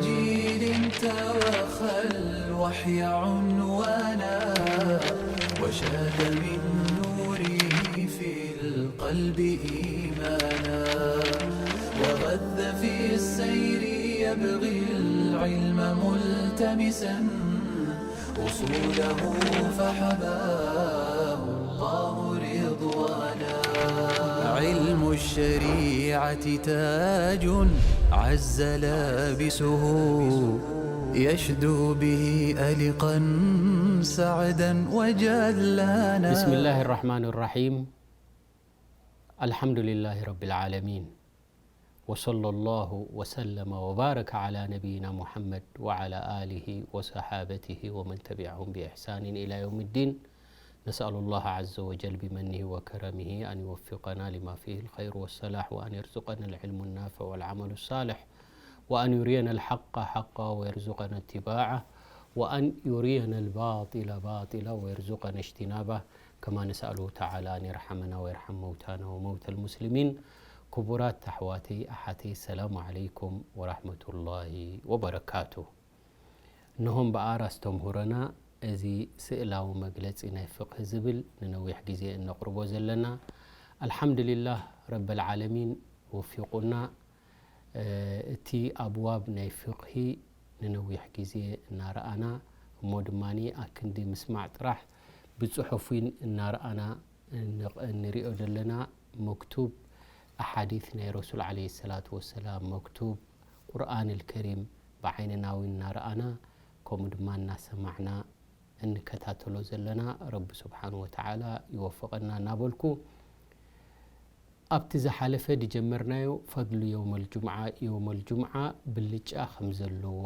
جيل توخى الوحي عنوانا، وشاد من نوره في القلب إيمانا، وغذ في السير يبغي العلم ملتمسا، أصوله فحباه الله رضوانا. علم الشريعة تاج عز لابسه، يشدو به ألقا سعدا وجلانا. بسم الله الرحمن الرحيم. الحمد لله رب العالمين. وصلى الله وسلم وبارك على نبينا محمد وعلى آله وصحابته ومن تبعهم بإحسان إلى يوم الدين. نسأل الله عز وجل بمنه وكرمه أن يوفقنا لما فيه الخير والصلاح، وأن يرزقنا العلم النافع والعمل الصالح، وأن يرينا الحق حقا ويرزقنا اتباعه، وأن يرينا الباطل باطلا ويرزقنا اجتنابه، كما نسأله تعالى أن يرحمنا ويرحم موتانا وموتى المسلمين. ክቡራት ኣሕዋተይ ኣሓተይ፣ ሰላሙ ዓለይኩም ወራሕመቱላሂ ወበረካቱ። እነሆም ብኣር ኣስተምህሮና፣ እዚ ስእላዊ መግለጺ ናይ ፍቕህ ዝብል ንነዊሕ ግዜ እነቕርቦ ዘለና። ኣልሓምዱሊላህ፣ ረበል ዓለሚን ወፊቑና፣ እ፣ እቲ ኣብዋብ ናይ ፍቕሂ ንነዊሕ ግዜ እናረኣና፣ እሞ ድማኒ ኣክንዲ ምስማዕ ጥራሕ ብጽሑፍ እውን እናረኣና እንቕ-፣ እንሪኦ ዘለና መክቱብ ኣሓዲት ናይ ረሱል ዓለይሂ ሰላቱ ወሰላም፣ መክቱብ ቁርኣን ኣልከሪም ብዓይንና እውን እናረኣና፣ ከምኡ ድማ እናሰማዕና እንከታተሎ ዘለና ረቢ ስብሓን ወተዓላ ይወፍቐና እናበልኩ፣ ኣብቲ ዝሓለፈ ዝጀመርናዮ ፈድሉ የውመል ጁምዓ፣ የውመል ጁምዓ ብልጫ ከም ዘለዎ፣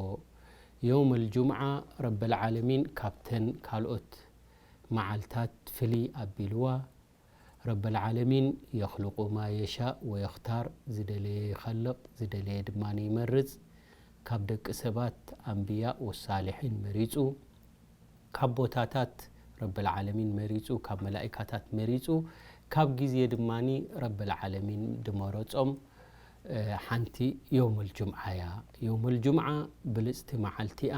የውመል ጁምዓ ረበል ዓለሚን ካብተን ካልኦት መዓልታት ፍልይ ኣቢልዋ፣ ረበል ዓለሚን የኽልቁ ማ የሻእ ወየኽታር፣ ዝደለየ ይኸልቕ፣ ዝደለየ ድማ ይመርጽ፣ ካብ ደቂ ሰባት ኣንብያእ ወሳልሒን መሪጹ፣ ካብ ቦታታት ረበል ዓለሚን መሪጹ፣ ካብ መላኢካታት መሪጹ፣ ካብ ግዜ ድማኒ ረበል ዓለሚን ድመረጾም፣ እ፣ ሓንቲ የውመል ጁምዓ እያ። የውመል ጁምዓ ብልጽቲ መዓልቲ እያ።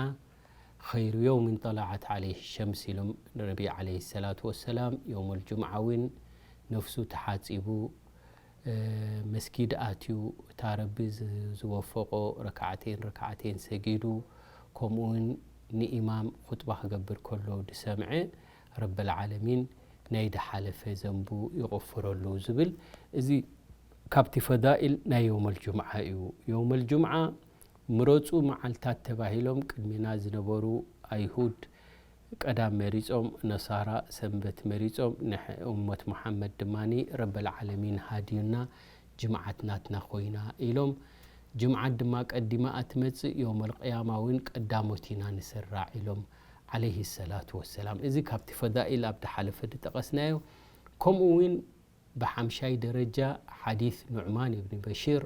ኸይሩ የውሚን ጠላዓት ዓለይሂ ሸምስ ኢሎም ነቢ ዓለይሂ ሰላቱ ወሰላም። የውመል ጁምዓ እውን ነፍሱ ተሓጺቡ፣ እ፣ መስጊድ ኣትዩ፣ እታ ረቢ ዝ-፣ ዝወፈቆ ረክዓተይን ረክዓተይን ሰጊዱ፣ ከምኡ እውን ንኢማም ኹጥባ ክገብር ከሎ ዝሰምዐ፣ ረበል ዓለሚን ናይ ድሓለፈ ዘንቡ ይቕፍረሉ ዝብል፣ እዚ ካብቲ ፈዳኢል ናይ የውመል ጁምዓ እዩ። የውመል ጁምዓ ምረጹ መዓልታት ተባሂሎም ቅድሜና ዝነበሩ ኣይሁድ ቀዳም መሪጾም፣ ነሳራ ሰንበት መሪጾም፣ ንሕ-፣ እመት መሓመድ ድማኒ ረበል ዓለሚን ሃድዩና፣ ጅምዓት ናትና ኮይና ኢሎም። ጅምዓት ድማ ቀዲማ እትመጽእ፣ የውመል ቅያማ እውን ቀዳሞት ኢና ንስራዕ ኢሎም፣ ዓለይሂ ሰላቱ ወሰላም። እዚ ካብቲ ፈዳኢል ኣብ ዝሓለፈ ዝጠቐስናዮ። ከምኡ እውን ብሓምሻይ ደረጃ ሓዲስ ኑዕማን እብኒ በሺር፣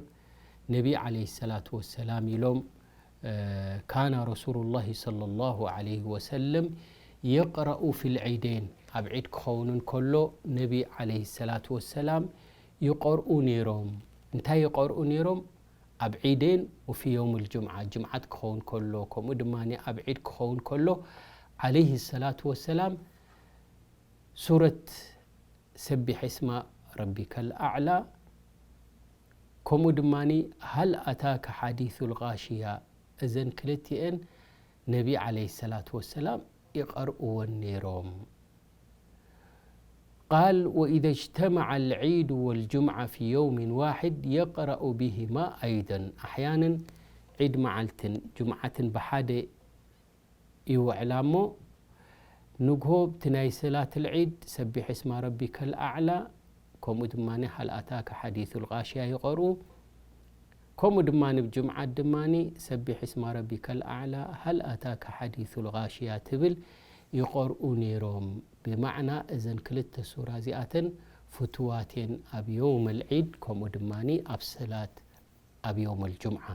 ነቢ ዓለይሂ ሰላቱ ወሰላም ኢሎም፣ እ፣ ካነ ረሱሉላሂ ሰለላሁ ዓለይሂ ወሰለም የቅረኡ ፊል ዒደይን፣ ኣብ ዒድ ክኸውን እንከሎ ነቢ ዓለይሂ ሰላቱ ወሰላም ይቐርኡ ነይሮም። እንታይ ይቐርኡ ነይሮም? ኣብ ዒደይን ወፊ የውም ልጁምዓ፣ ጅምዓት ክኸውን ከሎ፣ ከምኡ ድማ ኣብ ዒድ ክኸውን ከሎ፣ ዓለይሂ ሰላቱ ወሰላም ሱረት ሰቢሕ እስማ ረቢከል ኣዕላ፣ ከምኡ ድማ ሃል ኣታከ ሓዲሱል ጋሽያ፣ እዘን ክልቲኤን ነቢ ዓለይሂ ሰላቱ ወሰላም ይቐርእወን ነይሮም። ቃል ወኢዘ እጅተመዐ ልዒዱ ወልጁምዓ ፊ የውሚን ዋሒድ የቅረኡ ቢሂማ ኣይደን። ኣሕያንን ዒድ መዓልትን ጁምዓትን ብሓደ ይውዕላ እሞ፣ ንግሆ ብቲ ናይ ሰላት ልዒድ ሰቢሕ እስማ ረቢከል ኣዕላ፣ ከምኡ ድማ ሃል ኣታከ ሓዲሱል ጋሽያ ይቐርኡ። ከምኡ ድማ ብ ጅምዓት ድማ ሰቢሕ እስማ ረቢከል ኣዕላ፣ ሃል ኣታከ ሓዲሱል ጋሽያ ትብል ይቐርኡ ነይሮም። ብማዕና እዘን ክልተ ሱራ እዚኣተን ፍቱዋት እየን ኣብ የውመል ዒድ፣ ከምኡ ድማ ኣብ ሰላት ኣብ የውመል ጁምዓ።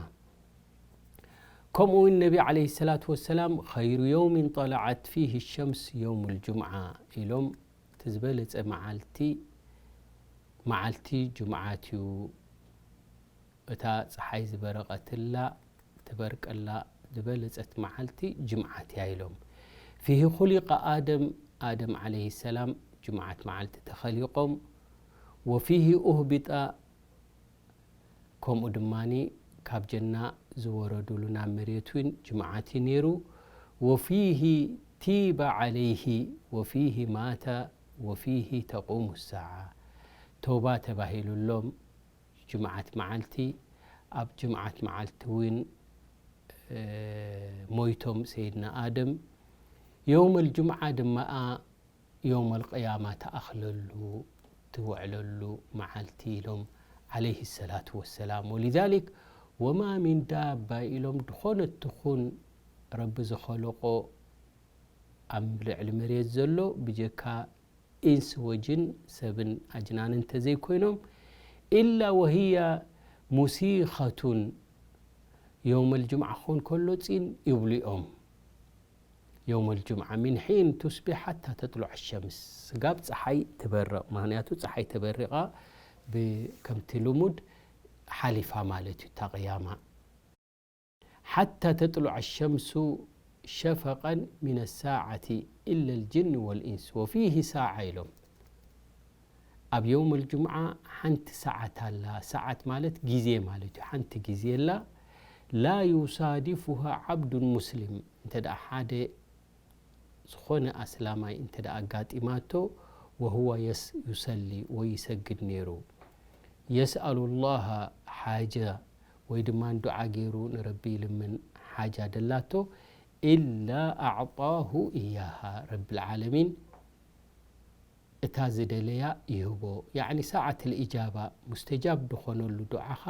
ከምኡ እውን ነቢ ዓለይሂ ሰላቱ ወሰላም ኸይሩ የውሚን ጠለዐት ፊሂ ሸምስ የውሙል ጁምዓ ኢሎም፣ እቲ ዝበለጸ መዓልቲ፣ መዓልቲ ጁምዓት እዩ። እታ ጸሓይ ዝበረቐትላ፣ እታ ትበርቀላ ዝበለጸት መዓልቲ ጅምዓት እያ ኢሎም። ፊሂ ኹሊቀ ኣደም፣ ኣደም ዓለይሂ ሰላም ጅምዓት መዓልቲ ተኸሊቖም። ወፊሂ ኡህቢጠ፣ ከምኡ ድማኒ ካብ ጀና ዝወረዱሉ ናብ መሬት እውን ጅምዓት እዩ ነይሩ። ወፊሂ ቲበ ዓለይሂ ወፊሂ ማተ ወፊሂ ተቁሙ ሳዓ። ተውባ ተባሂሉሎም ጅምዓት መዓልቲ፣ ኣብ ጅምዓት መዓልቲ እውን ሞይቶም ሰይድና ኣደም። የውመል ጅምዓ ድማ የውመል ቅያማ ትኣኽለሉ ትውዕለሉ መዓልቲ ኢሎም ዓለይሂ ሰላቱ ወሰላም። ወሊዛሊክ ወማ ሚን ዳባ ኢሎም ድኾነት ትኹን ረቢ ዝኸለቆ ኣብ ልዕሊ መሬት ዘሎ ብጀካ ኢንስ ወጅን ሰብን ኣጅናንን እንተዘይኮይኖም ኢላ ወህያ ሙሲኸቱን የውመል ጅምዓ ክኾን ከሎ ፂን ይብሉ እዮም። የውመል ጅምዓ ሚን ሒን ቱስቢሕ ሓታ ተጥሉዕ ሸምስ ስጋብ ፀሓይ ትበርቕ። ምክንያቱ ፀሓይ ተበሪቓ ከምቲ ልሙድ ሓሊፋ ማለት እዩ እታ ቅያማ። ሓታ ተጥሉዕ ሸምሱ ሸፈቀን ሚን ሳዓቲ ኢለ ልጅን ወልኢንስ ወፊሂ ሳዓ ኢሎም። ኣብ የውም ልጅምዓ ሓንቲ ሰዓት ኣላ። ሰዓት ማለት ግዜ ማለት እዩ። ሓንቲ ግዜ ኣላ። ላ ዩሳዲፉሃ ዓብዱን ሙስሊም፣ እንተ ደኣ ሓደ ዝኾነ ኣስላማይ እንተ ደኣ ኣጋጢማቶ፣ ወሁወ የስ-፣ ዩሰሊ ወይ ይሰግድ ነይሩ፣ የስኣሉ ላሃ ሓጀ ወይ ድማ ዱዓ ገይሩ ንረቢ ይልምን ሓጃ ደላቶ፣ ኢላ ኣዕጣሁ ኢያሃ፣ ረቢ ልዓለሚን እታ ዝደለያ ይህቦ። ያዕኒ ሰዓት ልኢጃባ፣ ሙስተጃብ ዝኾነሉ ዱዓኻ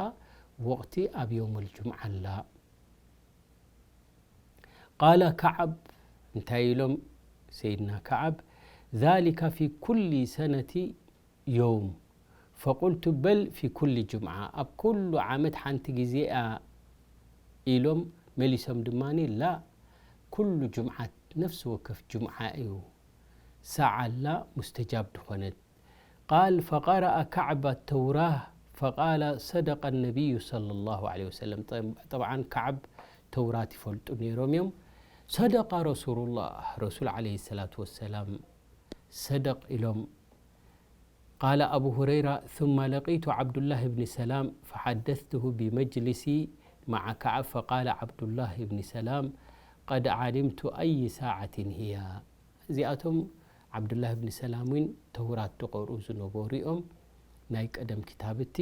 ወቕቲ ኣብ የውም ልጅምዓ ኣላ። ቃለ ከዓብ፣ እንታይ ኢሎም ሰይድና ከዓብ፣ ዛሊከ ፊ ኩሊ ሰነቲ የውም፣ ፈቁልቱ በል ፊ ኩሊ ጅምዓ፣ ኣብ ኩሉ ዓመት ሓንቲ ግዜ እያ ኢሎም መሊሶም ድማ፣ ላ፣ ኩሉ ጅምዓት ነፍሲ ወከፍ ጅምዓ እዩ ሰዓላ ሙስተጃብ ድኾነት። ቃል ፈቀረአ ከዕብ ተውራህ ፈቃለ ሰደቀ ነቢዩ ሰለላሁ ዐለይሂ ወሰለም። ጠብዓን ከዕብ ተውራት ይፈልጡ ነይሮም እዮም። ሰደቀ ረሱሉላህ፣ ረሱል ዐለይሂ ሰላቱ ወሰላም ሰደቅ ኢሎም። ቃለ ኣቡ ሁረይራ ثم ለቂቱ ዓብዱላህ ብኒ ሰላም ፈሓደስቱሁ ቢመጅሊሲ መዓ ከዕብ ፈቃለ ዓብዱላህ ብኒ ሰላም ቀድ ዓሊምቱ ኣይ ሳዓትን ህያ። እዚኣቶም ዓብዱላህ ብኒ ሰላም እውን ተውራት ዝቐርኡ ዝነበሩ እዮም። ናይ ቀደም ክታብቲ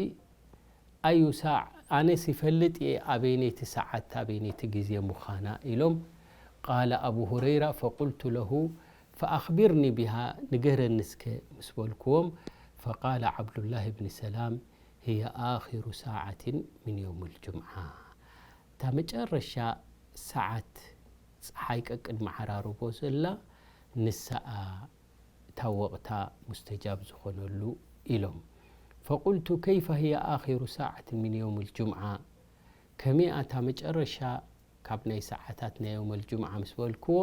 ኣዩ ሳዕ፣ ኣነስ ይፈልጥ እየ ኣበይነይቲ ሰዓት ኣበይነይቲ ግዜ ምዃና ኢሎም። ቃለ ኣቡ ሁረይራ ፈቁልቱ ለሁ ፈኣኽቢርኒ ቢሃ፣ ንገረኒ እስከ ምስ በልክዎም፣ ፈቃለ ዓብዱላህ ብኒ ሰላም ህየ ኣኺሩ ሳዓትን ምን የውም ልጅምዓ። እታ መጨረሻ ሰዓት ፀሓይ ቀቅድሚ ዓራርቦ ዘላ ንሳኣ እታ ወቕታ ሙስተጃብ ዝኾነሉ ኢሎም። ፈቁልቱ ከይፈ ህየ ኣኺሩ ሳዓት ምን የውም ልጅምዓ፣ ከመይ እያ እታ መጨረሻ ካብ ናይ ሰዓታት ናይ የውም ልጅምዓ ምስ በልክዎ፣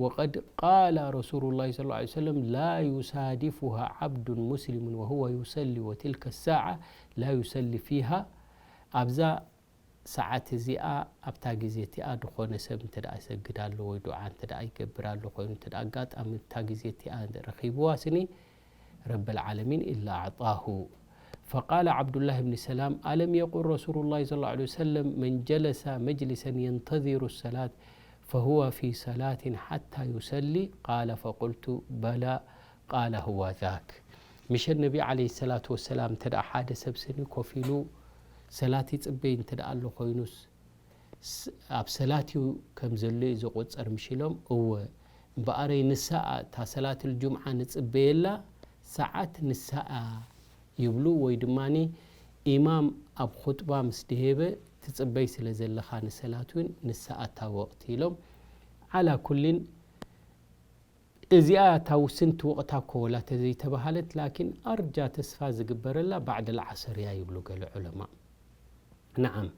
ወቀድ ቃለ ረሱሉላህ ሰለላሁ ዐለይሂ ወሰለም ላ ዩሳዲፉሃ ዓብዱን ሙስሊሙን ወሁወ ዩሰሊ ወትልከ ሳዓ ላ ዩሰሊ ፊሃ፣ ኣብዛ ሰዓት እዚኣ ኣብታ ግዜ እቲኣ ዝኾነ ሰብ እንተ ደኣ ይሰግድ ኣሎ ወይ ዱዓ እንተ ደኣ ይገብር ኣሎ ኮይኑ እንተ ደኣ ኣጋጣሚ እታ ግዜ እቲኣ ረኺብዋ ስኒ ረበል ዓለሚን ኢላ ኣዕጣሁ። ፈቃለ ዓብዱላህ ብኒ ሰላም ኣለም የቁል ረሱሉላህ ሰለላሁ ዐለይሂ ወሰለም መን ጀለሰ መጅሊሰን የንተዚሩ ሰላት ፈሁወ ፊ ሰላትን ሓታ ዩሰሊ? ቃለ ፈቁልቱ በላ ቃለ ሁወ ዛክ። ምሸ ነቢ ዓለይሂ ሰላቱ ወሰላም እንተ ደኣ ሓደ ሰብ ስኒ ኮፍ ኢሉ ሰላት ይጽበይ እንተ ደኣ ኣሎ ኮይኑስ ስ-፣ ኣብ ሰላት እዩ ከም ዘሎ እዩ ዝቑጸር ምሽ ኢሎም፣ እወ እምበኣረይ ንሳኣ እታ ሰላት ልጁምዓ ንጽበየላ ሰዓት ንሳኣ ይብሉ፣ ወይ ድማኒ ኢማም ኣብ ኹጥባ ምስ ደሄበ ትጽበይ ስለ ዘለኻ ንሰላት እውን ንሳኣ እታ ወቕቲ ኢሎም። ዓላ ኩሊን እዚኣ እታ ውስንቲ ወቕታ እኮ ወላ ተዘይተባሃለት፣ ላኪን ኣርጃ ተስፋ ዝግበረላ ባዕድ ልዓሰር እያ ይብሉ ገለ ዑለማ። ነዓም፣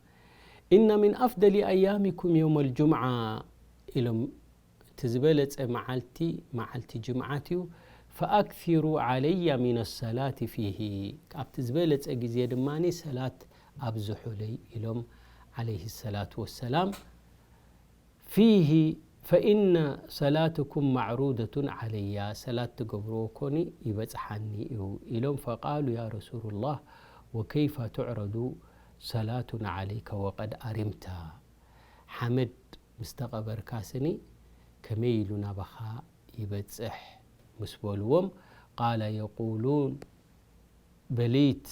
ኢነ ሚን ኣፍደሊ ኣያሚኩም የውመ ልጁምዓ ኢሎም፣ እቲ ዝበለጸ መዓልቲ፣ መዓልቲ ጅምዓት እዩ። ፈኣክሲሩ ዓለየ ሚነ ሰላቲ ፊሂ፣ ኣብቲ ዝበለጸ ግዜ ድማ ሰላት ኣብዝሑለይ ኢሎም عليه الصلاة والسلام فيه فإن صلاتكم معروضة علي ሰላት ትገብርዎ ኮኒ ይበጽሓኒ እዩ ኢሎም فقالوا يا رسول الله وكيف تعرض صلاتنا عليك وقد أرمت ሓመድ ምስ ተቐበርካ ስኒ ከመይ ኢሉ ናባኻ ይበጽሕ ምስ በልዎም قال يقولون بليت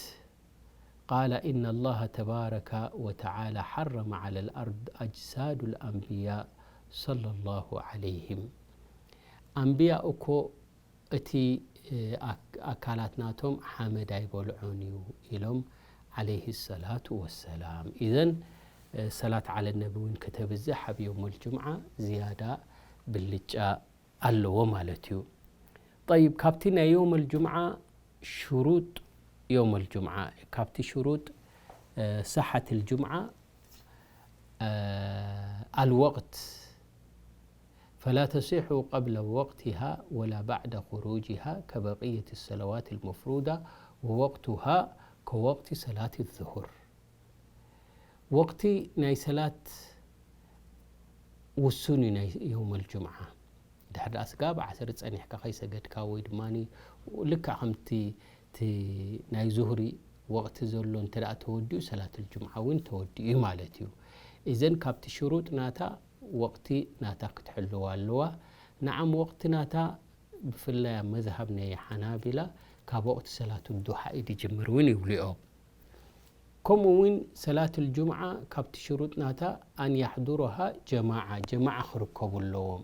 قال إن الله تبارك وتعالى حرم على الأرض أجساد الأنبياء صلى الله عليهم ኣንብያ እኮ እቲ ኣካላት ናቶም ሓመድ ኣይበልዖን እዩ ኢሎም عليه الصلاة والسلام إذن ሰላት على النبي እውን ከተብዝሕ ኣብ يوم الجمعة ዝያዳ ብልጫ ኣለዎ ማለት እዩ طيب ካብቲ ናይ يوم الجمعة شروط يوم الجمعة ካብቲ شروط صحة الجمعة الوقت فلا تصح قبل وقتها ولا بعد خروجها كبقية الصلوات المفروضة ووقتها كوقت صلاة الظهر وقت ናይ ሰላት ውሱን እዩ ናይ يوم الجمعة ድሕር ደኣ ስጋብ ዓስር ጸኒሕካ ከይሰገድካ ወይ ድማ ልክዕ ከምቲ ናይ ዙህሪ ወቕቲ ዘሎ እንተ ተወዲኡ ሰላት الجمعة እውን ተወዲኡ እዩ ማለት እዩ إذن ካብቲ ሽሩጥ ናታ ወቕቲ ናታ ክትሕልዋ ኣለዋ نعم ወቕቲ ናታ ብፍላይ ኣብ መዝሃብ ናይ ሓናቢላ ካብ ወቕቲ ሰላት ዱሓ እዩ ዝጅምር እውን ይብሉ እዮም ከምኡ እውን ሰላት الجمعة ካብቲ ሽሩጥ ናታ أن يحضرها جماعة ጀማዓ ክርከቡ ኣለዎም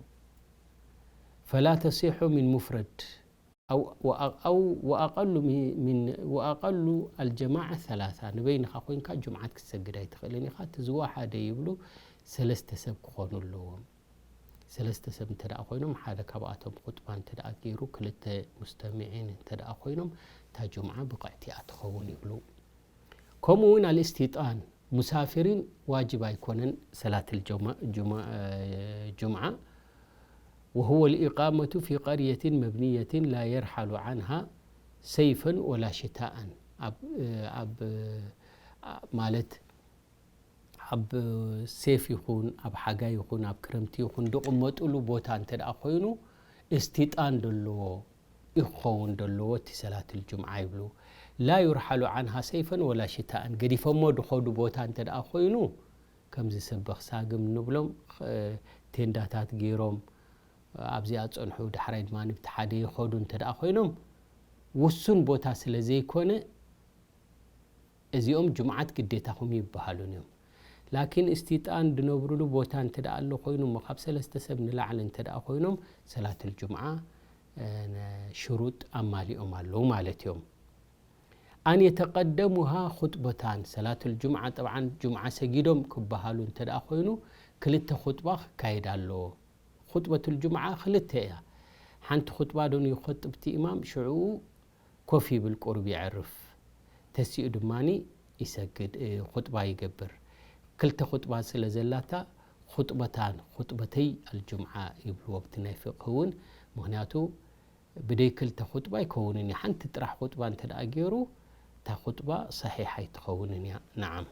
فلا تصح من مفرد أو وأقل من وأقل الجماعة ثلاثة ንበይንኻ ኮይንካ ጁምዓት ክትሰግድ ኣይትኽእልን ኢኻ እቲ ዝወሓደ ይብሉ ሰለስተ ሰብ ክኾኑ ኣለዎም ሰለስተ ሰብ እንተ ደኣ ኮይኖም ሓደ ካብኣቶም ኹጥባ እንተ ደኣ ገይሩ ክልተ ሙስተሚዒን እንተ ደኣ ኮይኖም እታ ጁምዓ ብቕዕቲ እያ ትኸውን ይብሉ ከምኡ እውን ኣልእስቲጣን ሙሳፊሪን ዋጅብ ኣይኮነን ሰላት ጁምዓ وهو الإقامة في قرية مبنية لا يرحل عنها صيفا ولا شتاء ኣብ ማለት ኣብ ሴፍ ይኹን ኣብ ሓጋይ ይኹን ኣብ ክረምቲ ይኹን ዝቕመጥሉ ቦታ እንተ ደኣ ኮይኑ እስቲጣን ደለዎ ይኸውን ደለዎ እቲ ሰላት الجمعة ይብሉ لا يرحل عنها صيفا ولا شتاء ገዲፈሞ ዝኸዱ ቦታ እንተ ደኣ ኮይኑ ከምዚ ሰበኽ ሳግም ንብሎም ቴንዳታት ገይሮም ኣብዚኣ ጸንሑ ዳሕራይ ድማ ንብቲ ሓደ ይኸዱ እንተ ደኣ ኮይኖም ውሱን ቦታ ስለ ዘይኮነ እዚኦም ጁምዓት ግዴታኹም ይበሃሉን እዮም ላኪን እስቲጣን ድነብሩሉ ቦታ እንተ ደኣ ኣሎ ኮይኑ እሞ ካብ ሰለስተ ሰብ ንላዕሊ እንተ ደኣ ኮይኖም ሰላት الجمعة ሽሩጥ ኣማሊኦም ኣለዉ ማለት እዮም أن يتقدمها خطبتان ሰላት الجمعة طبعا ጁምዓ ሰጊዶም ክበሃሉ እንተ ደኣ ኮይኑ ክልተ ኹጥባ ክካየድ ኣለዎ ኹጥበት الجمعة ክልተ እያ ሓንቲ ኹጥባ ዶን ይኸጥብ እቲ ኢማም ሽዑኡ ኮፍ ይብል ቁሩብ የዕርፍ ተሲኡ ድማ ይሰግድ ኹጥባ ይገብር ክልተ ኹጥባ ስለ ዘላታ ኹጥበታን ኹጥበተይ الجمعة ይብልዎ ብቲ ናይ ፍቅህ እውን ምክንያቱ ብደይ ክልተ ኹጥባ ኣይከውንን እዩ ሓንቲ ጥራሕ ኹጥባ እንተ ደኣ ገይሩ እታ ኹጥባ صحيح ኣይትኸውንን እያ نعم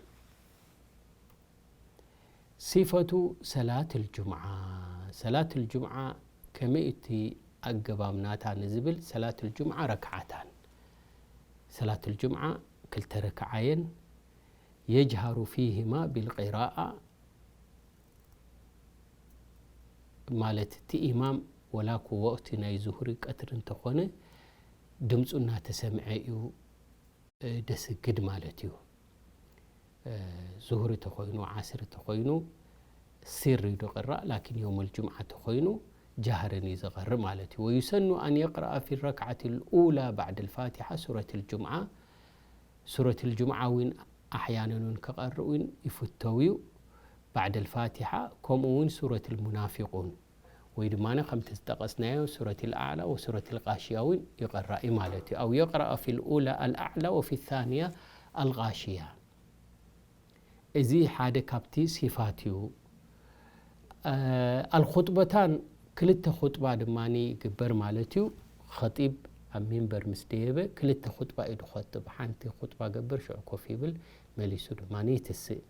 صفة صلاة الجمعة ሰላት الجمعة ከመይ እቲ ኣገባብ ናታ ንዝብል ሰላት الجمعة ረክዓታን ሰላት الجمعة ክልተ ረክዓ እየን يجهر فيهما بالقراءة ማለት እቲ ኢማም ወላ እኮ ወቕቲ ናይ ዙህሪ ቀትሪ እንተኾነ ድምፁ እናተሰምዐ እዩ ደስግድ ማለት እዩ ዙህሪ ተኾይኑ ዓስሪ ተኾይኑ ሲር እዩ ዝቕራእ ላኪን የውመል ጁምዓ ተኾይኑ ጃህርን እዩ ዝቐርእ ማለት እዩ ويسن أن يقرأ في الركعة الأولى بعد الفاتحة سورة الجمعة ሱረት الجمعة እውን ኣሕያነን እውን ክቐርእ እውን ይፍተው እዩ بعد الفاتحة ከምኡ እውን ሱረት المنافقون ወይ ድማ ከምቲ ዝጠቐስናዮ ሱረት الأعلى وسورة الغاشية እውን ይቐራእ እዩ ማለት እዩ أو يقرأ في الأولى الأعلى وفي الثانية الغاشية እዚ ሓደ ካብቲ ሲፋት እዩ الخطبتان ክልተ ኹጥባ ድማ ይግበር ማለት እዩ ኸጢብ ኣብ ሚንበር ምስ ደየበ ክልተ ኹጥባ እዩ ዝኸጥብ ሓንቲ ኹጥባ ገብር ሽዑ ኮፍ ይብል መሊሱ ድማ ይትስእ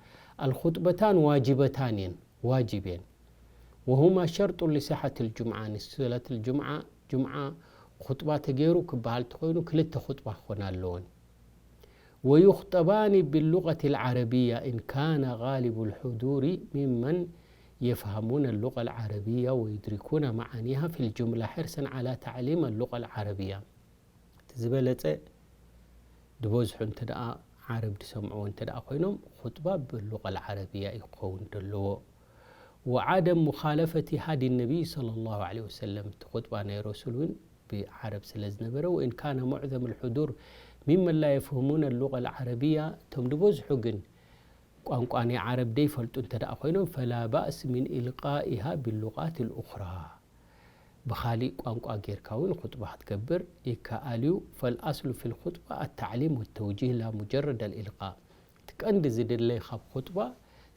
ኣልኹጥበታን ዋጅበታን እየን፣ ዋጅብ እየን። ወሁማ ሸርጡ ሊሰሓት ልጁምዓ፣ ንሰላት ልጁምዓ፣ ጁምዓ ኹጥባ ተገይሩ ክበሃል ተኾይኑ ክልተ ኹጥባ ክኾና ኣለወን። ወዩኽጠባኒ ብሉቀት ልዓረብያ ኢን ካነ ጋሊቡ ልሑዱሪ ሚመን የፍሃሙነ ሉቀ ልዓረብያ ወዩድሪኩነ መዓኒሃ ፊ ልጁምላ ሕርሰን ዓላ ታዕሊም ሉቀ ልዓረብያ። እቲ ዝበለጸ ዝበዝሑ እንተ ደኣ ዓረብ ዝሰምዕዎ እንተ ደኣ ኮይኖም፣ ኹጥባ ብሉቀ ልዓረብያ እዩ ክኸውን ዘለዎ። ወዓደም ሙኻለፈቲ ሃዲ ነቢይ ሰለላሁ ዐለይሂ ወሰለም፣ እቲ ኹጥባ ናይ ረሱል እውን ብዓረብ ስለ ዝነበረ፣ ወኢን ካነ ሙዕዘም ልሑዱር ሚመን ላ የፍህሙነ ሉቀ ልዓረብያ፣ እቶም ዝበዝሑ ግን ቋንቋ ናይ ዓረብ ደይፈልጡ እንተ ደኣ ኮይኖም፣ ፈላ ባእስ ሚን ኢልቃኢሃ ቢሉቃት ልኡኽራ፣ ብኻሊእ ቋንቋ ጌርካ እውን ኹጥባ ክትገብር ይከኣል እዩ። ፈልኣስሉ ፊ ልኹጥባ ኣታዕሊም ወተውጂህ ላ ሙጀረድ ኣልኢልቃእ። እቲ ቀንዲ ዝድለይ ካብ ኹጥባ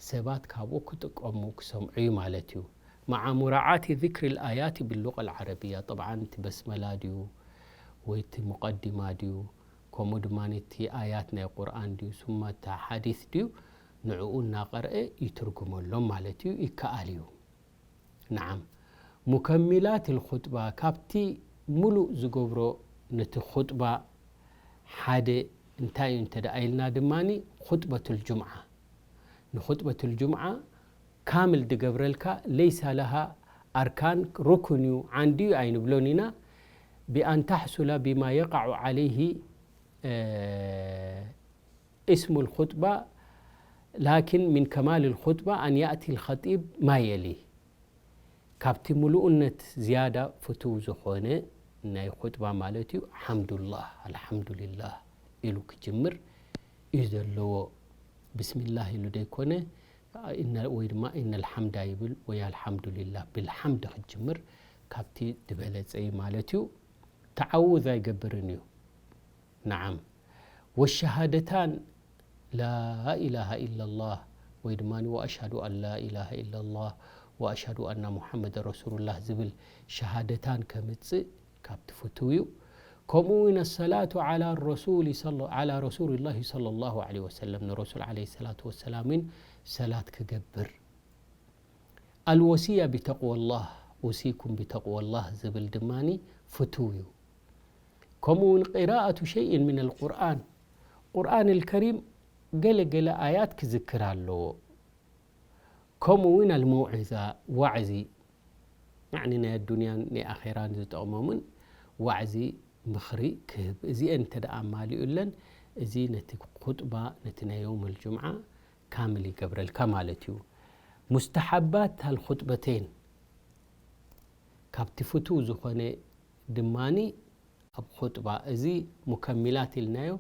ሰባት ካብኡ ክጥቀሙ ክሰምዑ እዩ ማለት እዩ። መዓ ሙራዓቲ ዚክሪ ልኣያት ብሉቀ ልዓረብያ። ጠብዓን እቲ በስመላ ድዩ ወይ እቲ ሙቀዲማ ድዩ፣ ከምኡ ድማ እቲ ኣያት ናይ ቁርኣን ድዩ ሱመ እቲ ሓዲስ ድዩ፣ ንዕኡ እናቐርአ ይትርጉመሎም ማለት እዩ። ይከኣል እዩ። ነዓም፣ ሙከሚላት ልኹጥባ፣ ካብቲ ሙሉእ ዝገብሮ ነቲ ኹጥባ ሓደ እንታይ እዩ እንተ ደኣ ኢልና ድማኒ፣ ኹጥበቱል ጁምዓ። ንኹጥበቱል ጁምዓ ካምል ድገብረልካ፣ ለይሳ ለሃ ኣርካን፣ ሩክን እዩ፣ ዓንዲ እዩ ኣይንብሎን ኢና። ብኣን ታሕሱላ ቢማ የቃዑ ዓለይሂ፣ እ፣ እስሙ ልኹጥባ፣ ላኪን ሚን ከማል ልኹጥባ ኣን ያእቲ ልኸጢብ ማ የሊ። ካብቲ ምሉእነት ዝያዳ ፍቱው ዝኾነ ናይ ኹጥባ ማለት እዩ፣ ሓምዱላህ፣ ኣልሓምዱሊላህ ኢሉ ክጅምር እዩ ዘለዎ። ብስሚላህ ኢሉ ደይኮነ፣ ኢነ-፣ ወይ ድማ ኢነል ሓምዳ ይብል ወይ ኣልሓምዱሊላህ፣ ብልሓምድ ክጅምር ካብቲ ዝበለጸ እዩ ማለት እዩ። ተዓውዝ ኣይገብርን እዩ። ነዓም። ወሸሃደታን ላኢላሃ ኢለላህ ወይ ድማ ወኣሽሃዱ ኣን ላኢላሃ ኢለላህ ወኣሽሃዱ ኣና ሙሓመድ ረሱሉላህ ዝብል ሸሃደታን ከምጽእ ካብቲ ፍቱው እዩ። ከምኡ እውን ኣሰላቱ ዓላ ረሱሊ ሰለ-፣ ዓላ ረሱሊላሂ ሰለላሁ ዐለይሂ ወሰለም፣ ንረሱል ዐለይሂ ሰላቱ ወሰላም እውን ሰላት ክገብር። ኣልወሲያ ቢተቅወላህ፣ ኡሲኩም ቢተቅወላህ ዝብል ድማኒ ፍቱው እዩ። ከምኡ እውን ቂራኣቱ ሸይእን ሚነል ቁርኣን፣ ቁርኣን ልከሪም ገለ ገለ ኣያት ክዝክር ኣለዎ። ከምኡ እውን ኣልመውዒዛ፣ ዋዕዚ፣ ያዕኒ ናይ ኣዱንያን ናይ ኣኼራን ዝጠቕሞምን ዋዕዚ፣ ምኽሪ ክህብ። እዚአን እንተ ደኣ ኣማሊኡለን፣ እዚ ነቲ ኹጥባ፣ ነቲ ናይ የውመል ጁምዓ ካምል ይገብረልካ ማለት እዩ። ሙስተሓባት ኣልኹጥበተይን፣ ካብቲ ፍቱው ዝኾነ ድማኒ ኣብ ኹጥባ፣ እዚ ሙከሚላት ኢልናዮ፣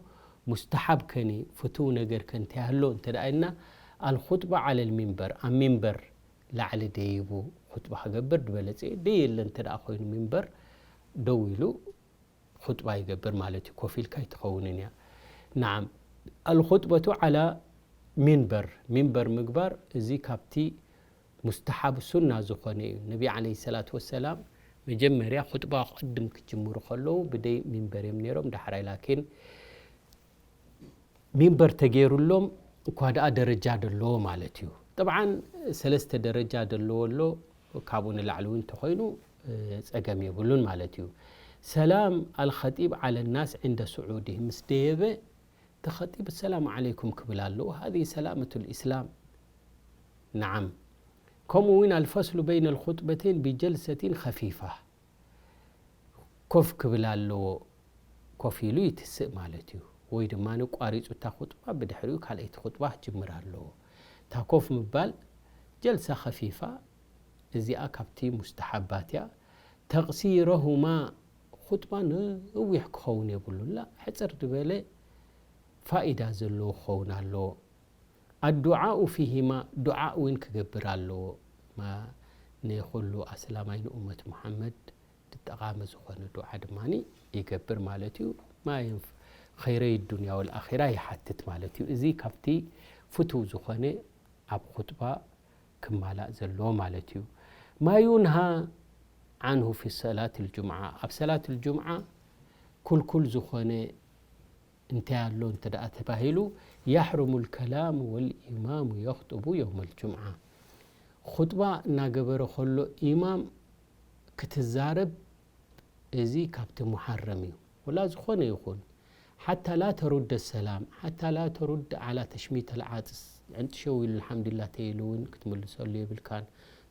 ሙስተሓብ ከኒ ፍቱው ነገር ከ እንታይ ኣሎ እንተ ደኣ ኢልና፣ ኣልኹጥባ ዓለል ሚንበር፣ ኣብ ሚንበር ላዕሊ ደይቡ ኹጥባ ክገብር ዝበለጸ እዩ። ደየለ እንተ ደኣ ኮይኑ ሚንበር ደው ኢሉ ኹጥባ ይገብር ማለት እዩ። ኮፍ ኢልካ ኣይትኸውንን እያ። ነዓም፣ ኣልኹጥበቱ ዓላ ሚንበር፣ ሚንበር ምግባር እዚ ካብቲ ሙስተሓብ ሱና ዝኾነ እዩ። ነቢ ዓለይሂ ሰላቱ ወሰላም መጀመርያ ኹጥባ ቅድም ክጅምሩ ከለዉ ብደይ ሚንበር እዮም ነይሮም። ዳሕራይ ላኪን ሚንበር ተገይሩሎም እኳ ደኣ ደረጃ ደለዎ ማለት እዩ። ጠብዓን ሰለስተ ደረጃ ደለዎ ኣሎ፣ ካብኡ ንላዕሊ እውን እንተኾይኑ፣ እ፣ ጸገም የብሉን ማለት እዩ። ሰላም ኣልኸጢብ ዓለ ናስ ዕንደ ስዑዲህ፣ ምስ ደየበ እቲ ኸጢብ ሰላም ዓለይኩም ክብል ኣለዎ። ሃዚ ሰላመቱ ልእስላም። ነዓም። ከምኡ እውን ኣልፈስሉ በይነ ልኹጥበተይን ብጀልሰቲን ኸፊፋ። ኮፍ ክብል ኣለዎ። ኮፍ ኢሉ ይትስእ ማለት እዩ። ወይ ድማ ንቋሪጹ እታ ኹጥባ ብድሕሪኡ ካልኣይቲ ኹጥባ ክጅምር ኣለዎ። እታ ኮፍ ምባል ጀልሳ ኸፊፋ እዚኣ ካብቲ ሙስተሓባት እያ። ተቕሲረሁማ ኹጥባ ነዊሕ ክኸውን የብሉን። ላ ሕጽር ዝበለ ፋኢዳ ዘለዎ ክኸውን ኣለዎ። ኣዱዓኡ ፊሂማ ዱዓ እውን ክገብር ኣለዎ። ማ ንኹሉ ኣስላማይ ንኡመት ሙሓመድ ዝጠቓመ ዝኾነ ዱዓ ድማኒ ይገብር ማለት እዩ። ማ የንፍ-፣ ኸይረይ ዱንያ ወልኣኺራ ይሓትት ማለት እዩ። እዚ ካብቲ ፍቱው ዝኾነ ኣብ ኹጥባ ክማላእ ዘለዎ ማለት እዩ። ማ ዩንሃ ዓንሁ ፊ ሰላት ልጁምዓ፣ ኣብ ሰላት ልጁምዓ ኩልኩል ዝኾነ እንታይ ኣሎ እንተ ደኣ ተባሂሉ፣ يحرم الكلام والإمام يخطب يوم الجمعة። ኹጥባ እናገበረ ከሎ ኢማም ክትዛረብ፣ እዚ ካብቲ ሙሓረም እዩ። ወላ ዝኾነ ይኹን፣ ሓታ ላ ተሩደ ሰላም፣ ሓታ ላ ተሩድ ዓላ ተሽሚተ ልዓጥስ፣ ዕንጥሸው ኢሉ ኣልሓምዱሊላህ ተይሉ እውን ክትምልሰሉ የብልካን።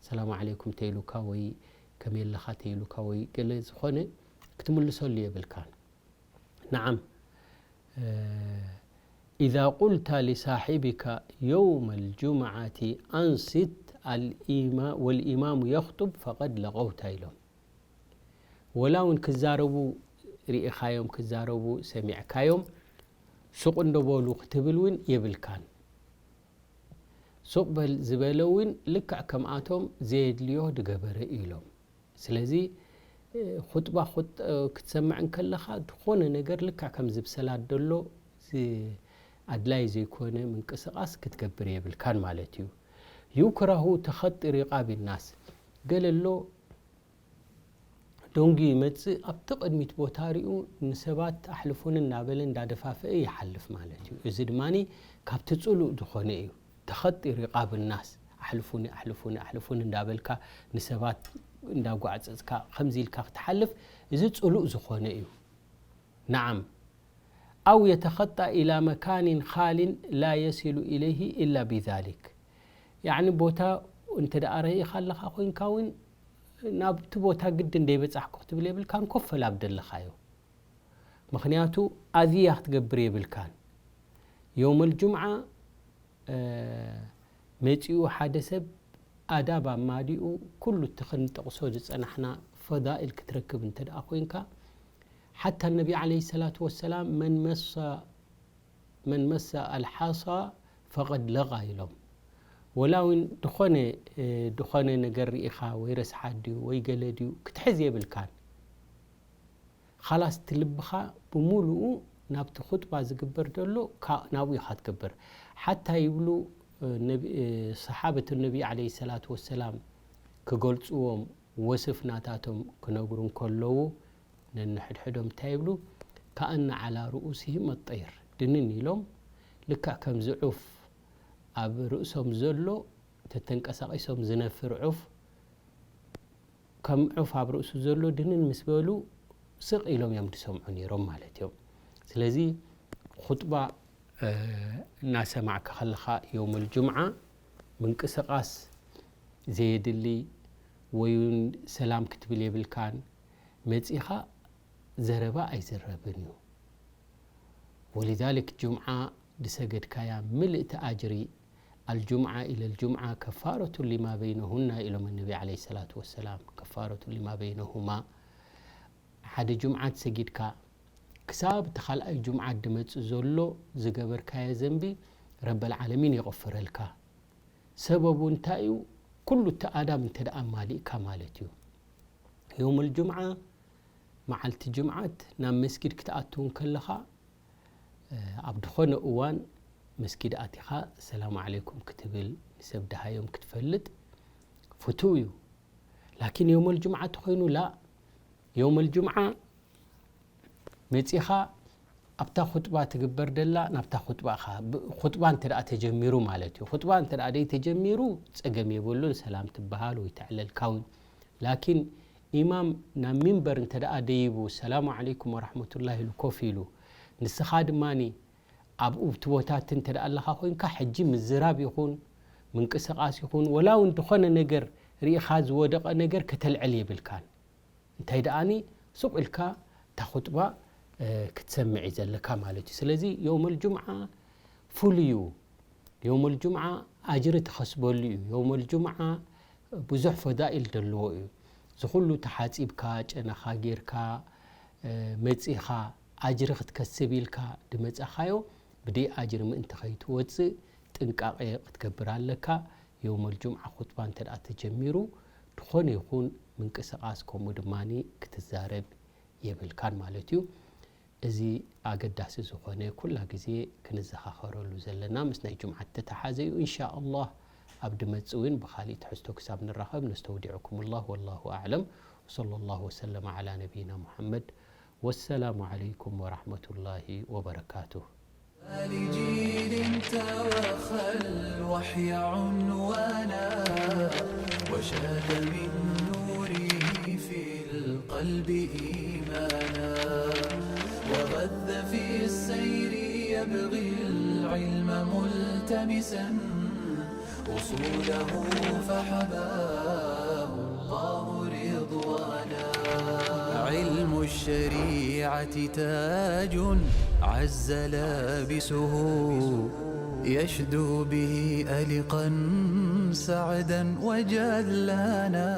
ሰላም ዓለይኩም ተይሉካ ወይ ከመይ ኣለኻ ተይሉካ ወይ ገለ ዝኾነ ክትምልሰሉ የብልካን። نعم. إذا قلت لصاحبك يوم الجمعة أنصت الإما-، والإمام يخطب فقد لغوت ኢሎም። ወላ እውን ክዛረቡ ርኢኻዮም፣ ክዛረቡ ሰሚዕካዮም፣ ሱቕ እንዶ በሉ ክትብል እውን የብልካን። ሱቕ በል ዝበለ እውን ልክዕ ከምኣቶም ዘየድልዮ ድገበረ እዩ ኢሎም። ስለዚ፣ እ፣ ኹጥባ ኹጥ-፣ እ፣ ክትሰምዕ እንከለኻ፣ ዝኾነ ነገር ልክዕ ከምዚ ብሰላት ደሎ ዝ-፣ ኣድላይ ዘይኮነ ምንቅስቓስ ክትገብር የብልካን ማለት እዩ። يكره تخطي رقاب الناس። ገለ ኣሎ፣ ደንጉዩ ይመጽእ፣ ኣብቲ ቅድሚት ቦታ ሪኡ ንሰባት ኣሕልፉኒ እናበለ እንዳደፋፍአ ይሓልፍ ማለት እዩ። እዚ ድማ ካብቲ ጽሉእ ዝኾነ እዩ። ተኸጢ ሪቓብ ናስ፣ ኣሕልፉኒ፣ ኣሕልፉኒ፣ ኣሕልፉኒ እንዳበልካ ንሰባት እንዳጓዕጸጽካ ከምዚ ኢልካ ክትሓልፍ፣ እዚ ጽሉእ ዝኾነ እዩ። نعم. أو يتخطى إلى مكان خال لا يصل إليه إلا بذلك. ያዕኒ ቦታ እንተ ደኣ ረኢኻ ኣለኻ ኮይንካ እውን ናብቲ ቦታ ግድን ደይበጻሕኩ ክትብል የብልካን፣ ኮፍ በል ኣብ ደለኻዮ። ምኽንያቱ ኣዝያ ክትገብር የብልካን። የውመል ጁምዓ፣ እ፣ መጺኡ ሓደ ሰብ ኣዳብ ኣማሊኡ ኩሉ እቲ ክንጠቕሶ ዝጸናሕና ፈዳኢል ክትረክብ እንተ ደኣ ኮይንካ፣ ሓታ ነቢ ዓለይሂ ሰላቱ ወሰላም መን መሳ መን መሳ ኣልሓሳ ፈቐድ ለቓ ኢሎም። ወላ እውን ድኾነ፣ እ፣ ድኾነ ነገር ርኢኻ ወይ ረስሓት ድዩ ወይ ገለ ድዩ ክትሕዝ የብልካን። ኻላስ እቲ ልብኻ ብምሉኡ ናብቲ ኹጥባ ዝግበር ዘሎ ካ-፣ ናብኡ ኢኻ ትገብር። ሓታ ይብሉ፣ እ፣ ነቢ-፣ እ፣ ሰሓበት ነቢ ዓለይሂ ሰላቱ ወሰላም ክገልጽዎም ወስፍ ናታቶም ክነግሩ እንከለዉ ነንሕድሕዶም እንታይ ይብሉ? ከኣነ ዓላ ርኡሲሂም ኣጠይር። ድንን ኢሎም ልክዕ ከምዚ ዑፍ ኣብ ርእሶም ዘሎ ተተንቀሳቒሶም ዝነፍር ዑፍ፣ ከም ዑፍ ኣብ ርእሱ ዘሎ ድንን ምስ በሉ ስቕ ኢሎም እዮም ዝሰምዑ ነይሮም ማለት እዮም። ስለዚ ኹጥባ፣ እ፣ እናሰማዕካ ከለኻ የውመል ጁምዓ ምንቅስቓስ ዘየድሊ ወይ እውን ሰላም ክትብል የብልካን። መጺኻ ዘረባ ኣይዝረብን እዩ። ወሊዛሊክ ጁምዓ ዝሰገድካያ ምልእቲ ኣጅሪ፣ ኣልጁምዓ ኢለል ጁምዓ ከፋረቱ ሊማ በይነሁና ኢሎም ነቢ ዓለይሂ ሰላቱ ወሰላም፣ ከፋረቱ ሊማ በይነሁማ። ሓደ ጁምዓ ሰጊድካ ክሳብ እቲ ካልኣይ ጁምዓ ድመጽእ ዘሎ ዝገበርካዮ ዘንቢ ረበል ዓለሚን የቐፍረልካ። ሰበቡ እንታይ እዩ? ኩሉ እቲ ኣዳብ እንተ ደኣ ኣማሊእካ ማለት እዩ። የውመል ጁምዓ፣ መዓልቲ ጅምዓት፣ ናብ መስጊድ ክትኣትው እንከለኻ፣ እ፣ ኣብ ድኾነ እዋን መስጊድ ኣቲኻ ሰላም ዓለይኩም ክትብል፣ ንሰብ ደሃዮም ክትፈልጥ ፍቱው እዩ። ላኪን የውመል ጁምዓ ተኾይኑ ላ፣ የውመል ጁምዓ መጺኻ ኣብታ ኹጥባ ትግበር ደላ፣ ናብታ ኹጥባ ኢኻ፣ ብ-፣ ኹጥባ እንተ ደኣ ተጀሚሩ ማለት እዩ። ኹጥባ እንተ ደኣ ደይ ተጀሚሩ፣ ጸገም የብሉን፣ ሰላም ትበሃል ወይ ተዕለልካ እውን። ላኪን ኢማም ናብ ሚንበር እንተ ደኣ ደይቡ፣ ሰላሙ ዓለይኩም ወራሕመቱላህ ኢሉ ኮፍ ኢሉ፣ ንስኻ ድማኒ ኣብኡ እቲ ቦታ እቲ እንተ ደኣ ኣለኻ ኮይንካ፣ ሕጂ ምዝራብ ይኹን፣ ምንቅስቓስ ይኹን፣ ወላ እውን ድኾነ ነገር ርኢኻ ዝወደቐ ነገር ከተልዕል የብልካን። እንታይ ደኣኒ፣ ሱቕ ኢልካ እታ ኹጥባ፣ እ፣ ክትሰምዕ እዩ ዘለካ ማለት እዩ። ስለዚ የውመል ጁምዓ ፍሉይ እዩ። የውመል ጁምዓ ኣጅሪ ትኸስበሉ እዩ። የውመል ጁምዓ ብዙሕ ፈዳኢል ዘለዎ እዩ። እዚ ኩሉ ተሓጺብካ፣ ጨናኻ ጌርካ፣ እ፣ መጺኻ ኣጅሪ ክትከስብ ኢልካ ድመጻኻዮ፣ ብደይ ኣጅሪ ምእንቲ ከይትወጽእ ጥንቃቄ ክትገብር ኣለካ። የውመል ጁምዓ ኹጥባ እንተ ደኣ ተጀሚሩ፣ ድኾነ ይኹን ምንቅስቓስ ከምኡ ድማኒ ክትዛረብ የብልካን ማለት እዩ። እዚ ኣገዳሲ ዝኾነ ኩላ ግዜ ክንዘኻኸረሉ ዘለና ምስ ናይ ጁምዓ እተተሓዘ እዩ። ኢንሻ ኣላህ ኣብ ድመጽእ እውን ብኻሊእ ትሕዝቶ ክሳብ ንራኸብ ነስተውዲዕኩም ኣላህ ወላሁ ኣዕለም። ወሰለ ላሁ ወሰለመ ዓላ ነቢይና ሙሐመድ والسلام عليكم ورحمة الله وبركاته. لجيل توخى الوحي عنوانا، وشاد من نوره في القلب إيمانا، وغذ في السير يبغي العلم ملتمسا، أصوله فحباه الله رضوانا. علم الشريعة تاج عز لابسه، يشدو به ألقا سعدا وجلانا.